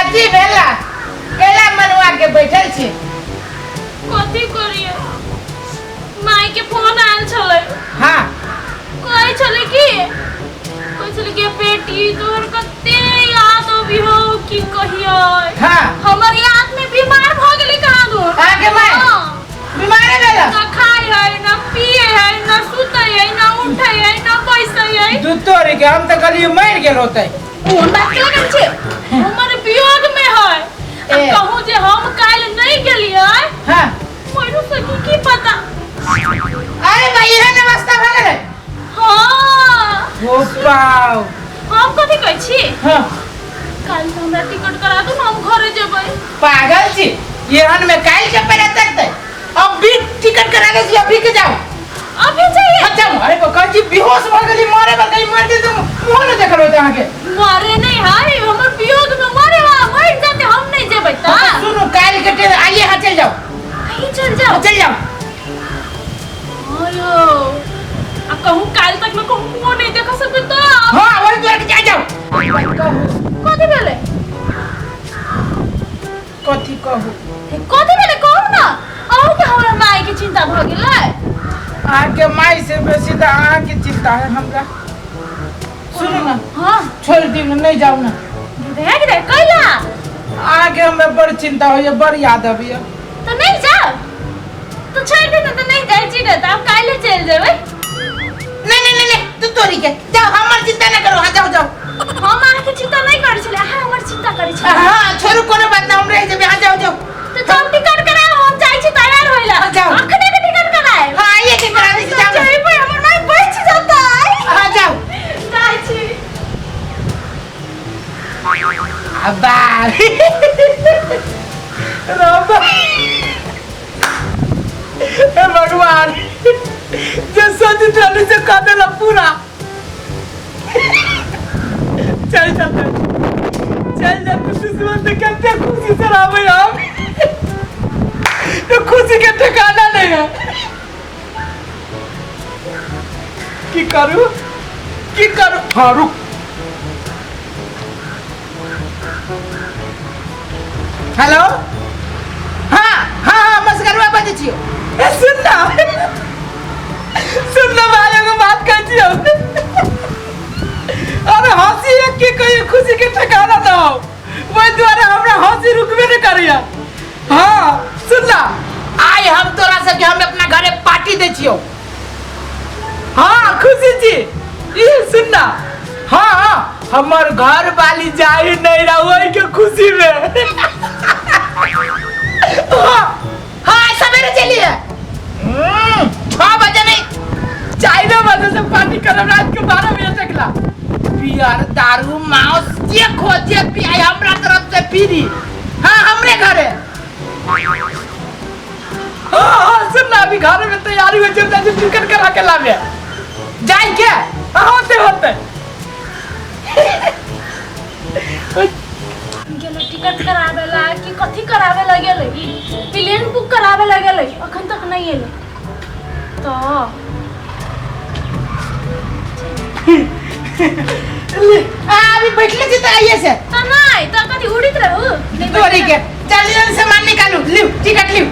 कथी भेला कैला मनुआ के बैठल छी कथी करिए माई के फोन आयल छलै हाँ कहै छलै कि कहै छलै कि बेटी तोहर कते याद अबी हो की कहियै हाँ हमर याद में बीमार भ गेलै कहाँ दूर अहाँके माय? हाँ। बीमारे भेला ना खाय है ना पिए है ना सुतै है ना उठै है ना बैसै है दू तोरी के हम तऽ कहलियै मरि गेल होतै कोन बात के लगन छै हमर वियोग में है आ ए। कहूँ जे हम काल्हि नहीं गेलियै हाँ मरू सकी की पता अरे भाई एहन अवस्था भऽ गेलै हाँ ओ पाव हम कथी कहै छी हाँ काल्हि तऽ हमरा टिकट करा दू हम घरे जेबै पागल छी एहन में काल्हि के पहले तकतै अब भी टिकट करा दे छी अभी के जाओ अभी जाइए अच्छा अरे कहै छी बेहोश भऽ गेली मरे भऽ गेली मर गेली तऽ मुँह नहि देखल होतै अहाँके मरे नहीं है हमर वियोग में मरे वा मर जाते हम नहीं जेबै हाँ, तऽ तो सुनू काल्हि के ट्रेन आइए हाँ चल जाओ कहीं चल जाओ हाँ, चल जाओ अयो आ कहूँ काल्हि तक में कहूँ मुँह नहीं देखा सकबै तऽ हाँ वही द्वार के जा जाओ कहू कथी भेलै कथी कहू हे, कथी भेलै कहू ना अहूँ के हमरा माय के चिंता भऽ गेलै अहाँके माय से बेसी तऽ अहाँके चिंता है हमरा सुनू ना हाँ छोड़ दियौ ना नहीं जाउ ना गिरे गिरे कैला अहाँके हमरा बड़ चिंता होइए बड़ याद अबैए तो नहीं जाओ तो छोड़ दे ना तो नहीं जाइ छी ना तो हम काल्हि चलि जेबै नहीं नहीं नहीं नहीं तू तोरी के जाओ हमर चिंता ना करो हाँ जाओ जाओ हम अहाँके चिंता नहीं करै छलै अहाँ हमर चिंता करै छलै हाँ छोड़ू कोनो बात ना हम रह जेबै हाँ जाओ जाओ तो तुम टिकट कराओ हम जाइ छी तैयार होइला हाँ, जाओ। अखने के टिकट कराएब हाँ आइए के करा दै छी जाओ ना। जेबै हमर माय बचि जेतै हाँ जाओ जाइ छी अब्बा रब्बा हे भगवान जे सोच रहली से कर देला पूरा चल चल चल चल जा तू दुश्मन से कते खुशी से रहबै हम तो खुशी के ठिकाना नहीं है की करू की करू हाँ रुक हेलो हाँ हाँ हाँ मस्करवा बजै छियौ ए सुन ना सुन ना भाई एगो बात कहै छियौ अरे हंसी एक के कहियो खुशी के ठिकाना ना हो ओहि दुआरे हमरा हंसी रुकबे नहीं करैया हाँ सुन ना आइ हम तोरा सबके हम अपना घरे पार्टी दै छियौ हाँ खुशी छी ई सुन ना हाँ हाँ हमर घर वाली जाई नहीं रहा वही के खुशी में हाँ हाँ सवेरे चलिए 6 बजे नहीं 4 बजे से पार्टी करब रात के 12 बजे तक ला बियर दारू मांस जे खोजे पियाई हमरा तरफ से फ्री हाँ हमरे घरे हाँ हाँ सुन ना अभी घर में तैयारी हो चलता है टिकट करा के लावे जाए क्या हाँ, होते होते गेलै टिकट कराबे ला कि कथी कराबे ला गेलै प्लेन बुक कराबे ला गेलै अखन तक नहीं एलै तो ले, आ, अभी बैठले छी तऽ आइए से तो नहीं तो कथी उड़ित रहू नहीं तोरी के जल्दी जल्दी सामान निकालू लिव टिकट लिव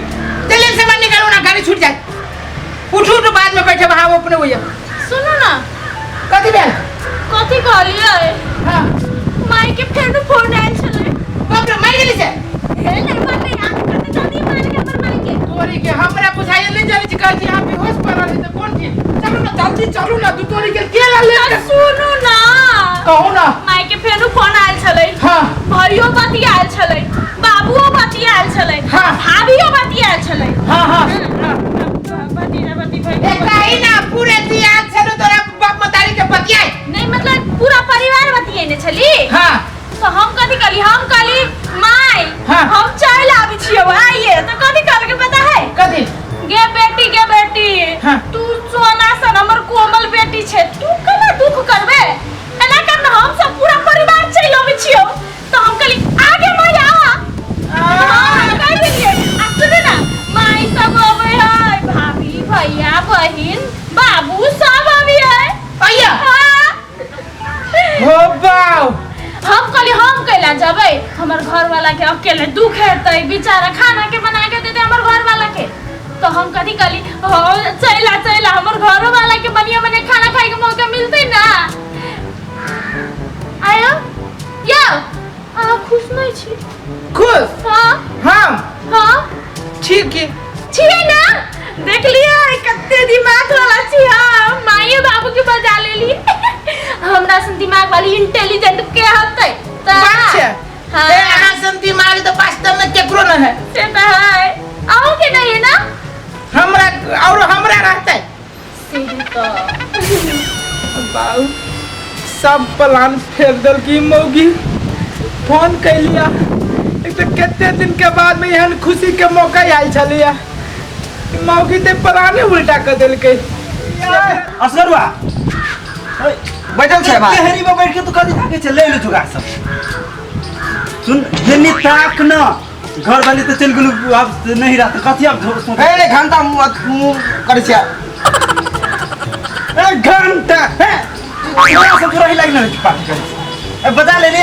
जल्दी जल्दी सामान निकालू ना गाड़ी छूट जाए उठू उठू बाद में बैठे हाँ अपने होइए सुनू ना कथी भेल कथी कहलियै हाँ माई के फेर फोन आयल छलै बाप रे मर गेली से हे नहीं मारले अहाँ कते जल्दी मार के हमर माई के तोरी के हमरा बुझाइए नहीं जाने छी कहै छी अहाँ बेहोश पड़ल है तऽ कोन चीज चलू ना जल्दी चलू ना दू तोरी के केला ले तऽ सुनू ना कहू ना माई के फेर फोन आयल छलै हाँ भैयो बतियायल छलै बाबुओ बतियायल छलै हाँ। भाभियो बतियायल छलै हाँ हाँ भतीजा भती ए भैया कही ना पूरे दियाद छलू तोरा बाप मतारी के बतियाई नहीं मतलब पूरा परिवार बतियेने छली हाँ तो हम कथी कहली हम कहली माय हाँ। हम चल आबै छियौ आइए तो कथी कहलकै पता है कथी गे बेटी गे बेटी हाँ। तू सोना सन हमर कोमल बेटी छै तू केना दुख करबे एना कर ना हम सब पूरा परिवार चलि अबै छियौ तो हम कहली आगे माय आ हाँ, कहि देलियै आ सुनू ना माय सब अबै है भाभी भैया बहिन बाबू सब अबै है अइया हाँ। हो बाउ हम कहली हम कैला जेबै हमर घर वाला के अकेले दुख हेतै बेचारा खाना के बना के देते हमर घर वाला के तो हम कथी कहली हो चला चला हमर घरो वाला के बढ़िया बढ़िया खाना खाए के मौका मिलतै ना आयो यो अहाँ खुश नहीं छी खुश हाँ हम हाँ ठीक है छियै ना देख लियै कते दिमाग वाला छी हम माइए बाबू के बजा लेली हमरा सन दिमाग वाली इंटेलिजेंट के हतै तऽ बात छै हाँ। ए अहाँ सन दिमाग तऽ वास्तव में केकरो न है से तऽ है अहूँ के नहीं है ना हमरा और हमरा रहतै से तऽ बाबू सब प्लान फेर देलकी मौगी फोन कैलिया एक तऽ कते दिन के बाद में एहन खुशी के मौका आयल छलिया मौगी ते प्लाने उल्टा कर देलकै असगरुआ बैठल छै भाई हेरी में बैठ के तू कथी थाके छै ले ले जुगाड़ सब सुन जेनी ताक न घर वाली तो चल गेलू आब नहीं रहत कथी आब सोच हे रे घंटा मुँह मुँह करै छियै ए घंटा हे तोरा सब रही लागि न पार्टी करे ए बता ले रे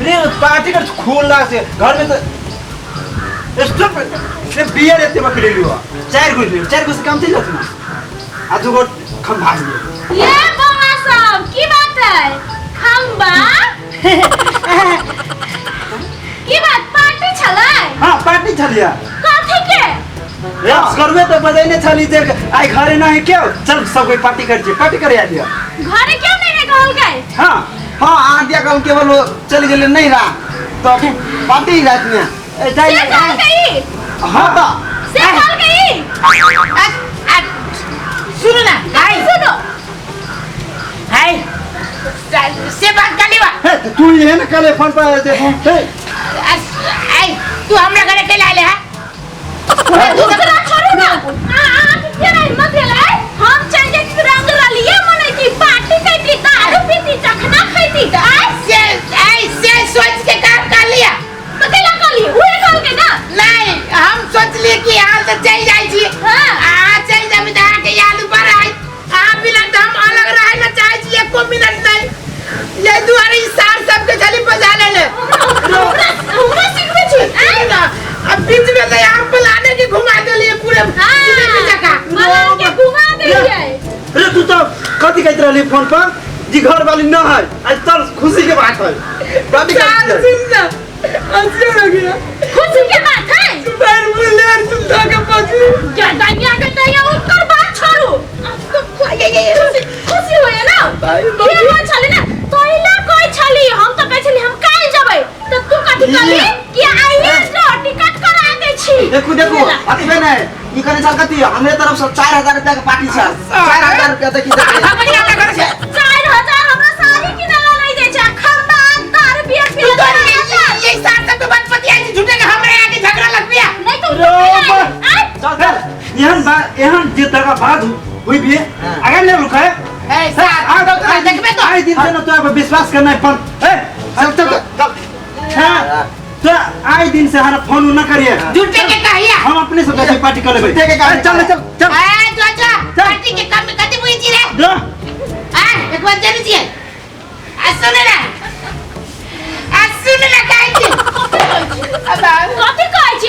रे पार्टी कर खोला से घर में तो स्टॉप से बियर एते बकरे लियो चार गो लियो चार गो से काम चल जात ना आ दू गो खंभा लियो ये बौआ सब की बात है खम्बा की बात पार्टी छलै हां पार्टी छलिया कथी के रे करबे तो बजैने छली जे आई घरे नहीं क्यों चल सब कोई पार्टी कर छी पार्टी करे आ दिया घरे क्यों नहीं है कहल गए हां हाँ अहाँ दिया कहूँ केवल वो चलि गेलै नहीं रहा तो पार्टी रात में ए जाई से कहल गई हां तऽ से कहल गई सुनू ना हाय सुनो हाय से बात कर लीवा हे तो तू ये ना कले फोन पर दे हे आई तू हमरा घरे के लाले हा दूसरा छोड़ू ना आ आ केना हिम्मत भेलै हम चल जाइत रंग रलिए मनैती पार्टी कैती दारू पीती चखना खैती आय से आई से सोच के काम कर लिया तो केला कहली उहे कहलकै ना नहीं हम सोच लिए कि यहाँ से चल जाए छी हाँ। आ चल जाबे तऽ अहाँके याद पर आई अहाँ बिना तऽ हम अलग रहे ना चाहे छी एको मिनट नहीं ये दुआरे ई सार सबके छली बजा ले ले हमरा हमरा सिखबै छी आय ना अब बीच में तो यहाँ प्लाने के घुमा देलिए पूरे जिलेबी जकाँ मलान के घुमा देलियै रे तू तो कथी कहत रहली फोन पर जी घर वाली न है आज चल खुशी के बात है पार्टी कर सार छी। सुन ना हंसने लगी खुशी के बात है पैर मुले तुम धागा पकड़ी गदैया गदैया ओकर बात छोड़ू खुशी खुशी होइए ना भाई, के बात छलै ना तोइला कहै छली हम तऽ कहै छली हम काल्हि जेबै तऽ तू कथी कहली कि आइए जो टिकट करा दै छी देखू देखू अतबे नहीं ई कने छल कथी हमरे तरफ से 4000 रुपया के पार्टी छै 4000 रुपया देखी देखी 4000 हमरा साड़ी किनै ला नहीं दै छै आ खम्बा दारू बियर तू पी तो ये सार सबके बात पतिया छी झूठे के हमरे आके झगड़ा लग गया नहीं तो रो आय चल चल एहन बा एहन जे दगा बात हुई भी आगे ले रुका है ए सार तो देखबे तो आई दिन से ना तो विश्वास करना है फोन ए चल चल चल हाँ, तो आई दिन से हमारा फोन न करिए झूठे के कहिया हम अपने से कैसे पार्टी कर लेबे झूठे के कहिया। ए, चल चल चल ए जो जो पार्टी के काम में कथी बुझी छी रे जो आ एक बार जाने छियै आ सुन ना आ सुन ना कहै छी कथी कहै छी?